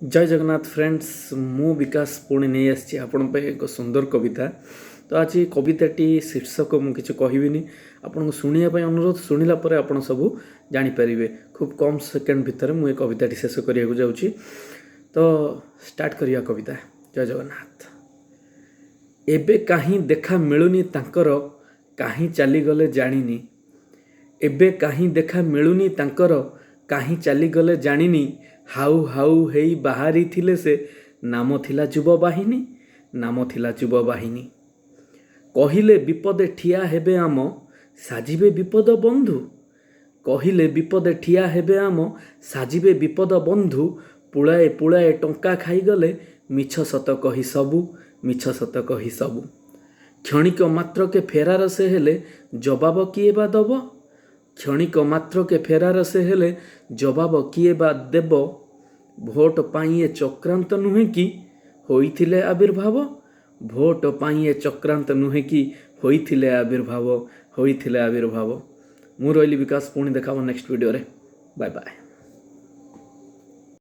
ଜୟ Jagannath friends, ମୁଁ ବିକାଶ ପୁଣି ନେଇ ଆସିଛି ଆପଣଙ୍କ ପାଇଁ ଏକ ସୁନ୍ଦର କବିତା। ତ ଆଜି କବିତାଟି ଶୀର୍ଷକ ମୁଁ କିଛି କହିବିନି, ଆପଣଙ୍କୁ ଶୁଣିବା ପାଇଁ ଅନୁରୋଧ। ଶୁଣିଲା ପରେ ଆପଣ ସବୁ ଜାଣିପାରିବେ। ଖୁବ୍ କମ୍ ସେକେଣ୍ଡ ଭିତରେ ମୁଁ ଏ କବିତାଟି ଶେଷ କରିବାକୁ ଯାଉଛି। ତ ଷ୍ଟାର୍ଟ କରିବା କବିତା। ଜୟ ଜଗନ୍ନାଥ। ଏବେ କାହିଁ ଦେଖା ମିଳୁନି ତାଙ୍କର, କାହିଁ ଚାଲିଗଲେ ଜାଣିନି। ଏବେ କାହିଁ ଦେଖା ମିଳୁନି ତାଙ୍କର, କାହିଁ ଚାଲିଗଲେ ଜାଣିନି। ହାଉ ହାଉ ହେଇ ବାହାରିଥିଲେ ସେ, ନାମ ଥିଲା ଯୁବବାହିନୀ, ନାମ ଥିଲା ଯୁବବାହିନୀ। କହିଲେ ବିପଦେ ଠିଆ ହେବେ ଆମ, ସାଜିବେ ବିପଦ ବନ୍ଧୁ। କହିଲେ ବିପଦେ ଠିଆ ହେବେ ଆମ, ସାଜିବେ ବିପଦ ବନ୍ଧୁ। ପୁଳାଏ ପୁଳାଏ ଟଙ୍କା ଖାଇଗଲେ ମିଛ ସତ କହି ସବୁ, ମିଛ ସତ କହି ସବୁ। କ୍ଷଣିକ ମାତ୍ରକେ ଫେରାର ସେ ହେଲେ, ଜବାବ କିଏ ବା ଦବ? କ୍ଷଣିକ ମାତ୍ରକେ ଫେରାର ସେ ହେଲେ, ଜବାବ କିଏ ବା ଦେବ? ଭୋଟ ପାଇଁ ଏ ଚକ୍ରାନ୍ତ ନୁହେଁ କି ହୋଇଥିଲେ ଆବିର୍ଭାବ? ଭୋଟ ପାଇଁ ଏ ଚକ୍ରାନ୍ତ ନୁହେଁ କି ହୋଇଥିଲେ ଆବିର୍ଭାବ? ହୋଇଥିଲେ ଆବିର୍ଭାବ। ମୁଁ ରହିଲି ବିକାଶ, ପୁଣି ଦେଖା ହେବ ନେକ୍ସଟ ଭିଡ଼ିଓରେ। Bye bye.